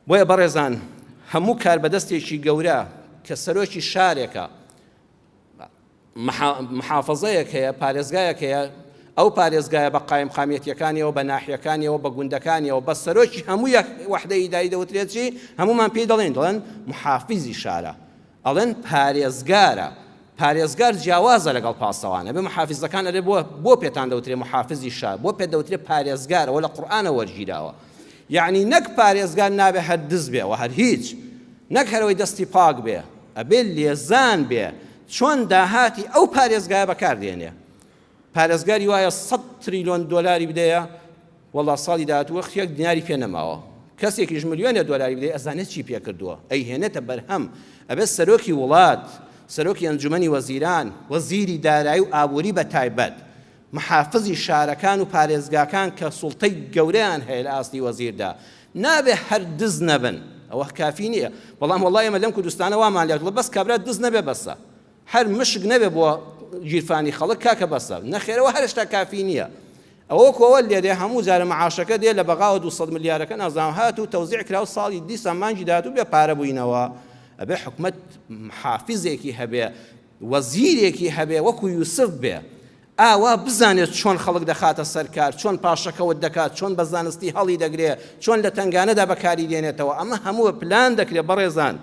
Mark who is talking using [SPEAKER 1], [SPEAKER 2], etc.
[SPEAKER 1] بۆیە بەڕێزان هەموو کاربەدەستێکی گەورە کە سەرۆکی شارێکە، محافەزەیەک هەیە، پارێزگایەک هەیە، ئەو پارێزگایە بە قایمقامیەتیەکانیەوە، بە ناحیەکانیەوە، بە گوندەکانیەوە، بە سەرۆکی هەموو یەک وەحدە ئیداری دەوترێت چی؟ هەموومان پێی دەڵێن، دەڵێن محافیزی شارە، ئەڵێن پارێزگارە، پارێزگار جیاوازە لەگەڵ پاسەوان، ئەبێ محافیزەکان ئەرێ بۆ بۆ پێتان دەوترێ محافزی شار، بۆ پێت دەوترێ پارێزگار، ئەوە لە قورئانە وەرگیراوە. یەعنی نەک پارێزگار نابێ هەر دز بێ وە هەر هیچ، نەک هەرەوەی دەستی پاک بێ، ئەبێ لێزان بێ چۆن داهاتی ئەو پارێزگایە بەکار دێنێ. پارێزگاری وایە سەد تریلۆن دۆلاری بدەیە وەڵا ساڵی داهاتوو وەخت یەک دیناری پێ نەماوە. کەسێکیش ملیۆنێ دۆلاری بدەیە ئەزانێت چی پێ کردووە، ئەیهێنێتە بەرهەم. ئەبێ سەرۆکی وڵات، سەرۆکی ئەنجومەنی وەزیران، وەزیری دارایی و ئابووری بە تایبەت، محافزی شارەکان و پارێزگاکان کە سوڵتەی گەورەیان هەیە لە ئاستی وەزیردا نابێ هەر دز نەبن ئەوە کافی نییە بەڵام وەڵای ئێمە لەم کوردستانە وامان لێ بەس کابرا دز نەبێ بەسە هەر مشک نەبێ بۆ گیرفانی خەڵک کاکە بەسە نەخێرەوە هەر شتا کافی نییە ئەوە کۆوە لێرێ هەموو جارە معاشەکە دێ لە بەغاوە 200 ملیارەکە نازانم هات و تەوزیع کرا و ساڵی دیسان مانگی داهاتوو بێ پارە بووینەوە ئەبێ حکومەت حافزێکی هەبێ وەزیرێکی هەبێ وەکو یوسف بێ ئاوا بزانێت چۆن خەڵک دەخاتە سەر کار، چۆن پاشەکەوت دەکات، چۆن بە زانستی هەڵی دەگرێ، چۆن لە تەنگانەدا بەکاری دێنێتەوە، ئەمە هەموو بە پلان دەکرێ بەڕێزان.